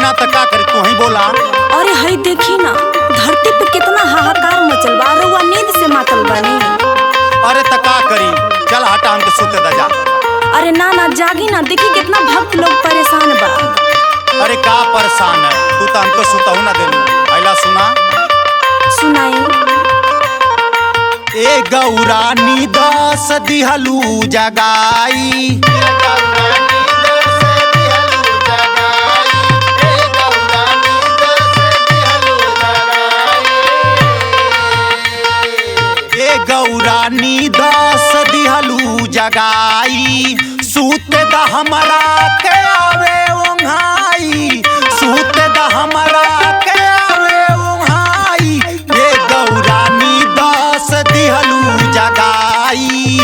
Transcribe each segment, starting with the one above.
ना त का करी, तू ही बोला। अरे हई देखी ना, धरती पे कितना हाहाकार मचल बा, रउआ नींद से मातल बानी। अरे त का करी, चल हटा हमके सुते दा जा। अरे ना ना जागी ना, देखी कितना भक्त लोग परेशान बा। अरे का परेशान है तू, तो हमको सुतहु ना देलू। पहला सुना। सुनाई। ए गौरा नीदस दिहलू जगाई, ए गौरा नीदस दिहलू जगाई, सूत द हमरा के आवे ओंघाई, सूत द हमरा के आवे ओंघाई, ए गौरा नीदस दिहलू जगाई।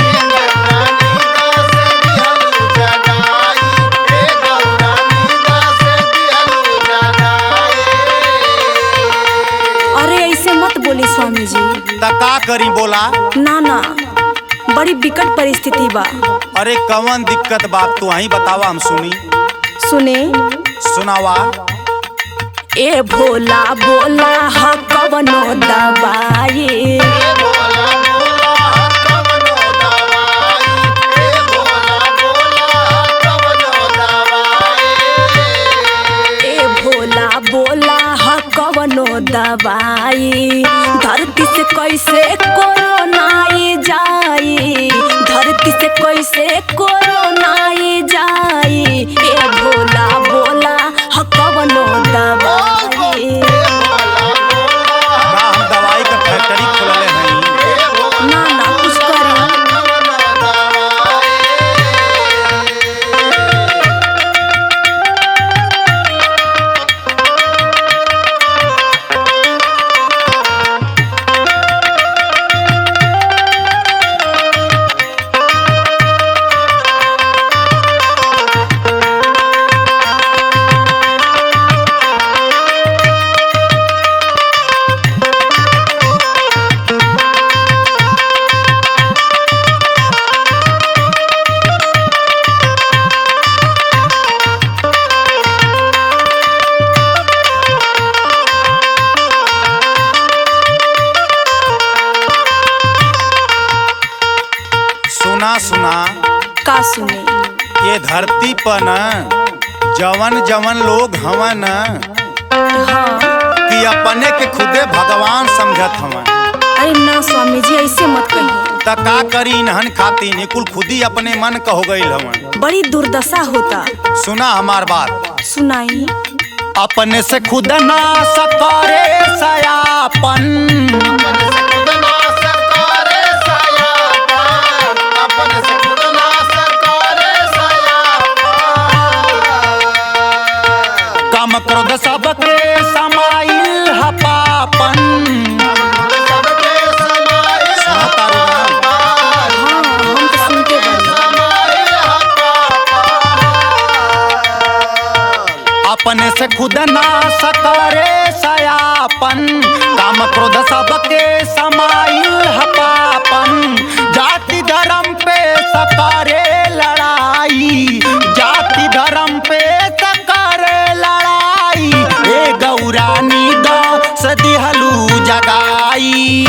अरे ऐसे मत बोली स्वामी जी। त का करी बोला? ना ना बड़ी विकट परिस्थिति बा। अरे कवन दिक्कत बाप, तू ही बतावा हम सुनी। सुने। सुनावा। ए भोला बोला ह कवनो दवाई, ए भोला बोला ह कवनो दवाई, धरती से कैसे कोरोना आई जाई, धरती से कैसे कोरोना आई जाई, ए भोला बोला ह कवनो दवाई। का हम दवाई का फैक्ट्री खोलले हई? ना ना कुछ करी। सुना सुना। का सुने? ये धरती पर न जवन जवन लोग हवन, हाँ, कि अपने के खुदे भगवान समझत हवन। अरे ना स्वामी जी ऐसे मत कहिए। त का करी इन्हन खातिन, कुल खुदी अपने मन का हो गईल हवन। बड़ी दुर्दशा होता। सुना हमार बात। सुनाई। अपने से खुद ना सकारे सयापन, काम क्रोध सबके समाइल ह पापन। सुना तारू ना? हाँ हम तो सुनते बानी। अपने से खुद ना सकारे सयापन, काम क्रोध सबके समाइल ह पापन, जाति धर्म पे सकारे लड़ाई, जाति धर्म पे सकारे लड़ाई, ए गौरा नीदस दिहलू जगाई।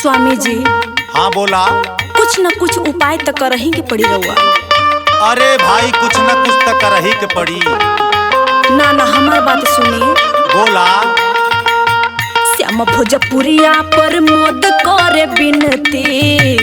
स्वामी जी। हाँ बोला। कुछ न कुछ उपाय तो करही के पड़ी रउआ। अरे भाई कुछ न कुछ तो करही के पड़ी। ना ना हमार बात सुनी। बोला। श्याम भोजपुरिया पर मोद करे बिनती।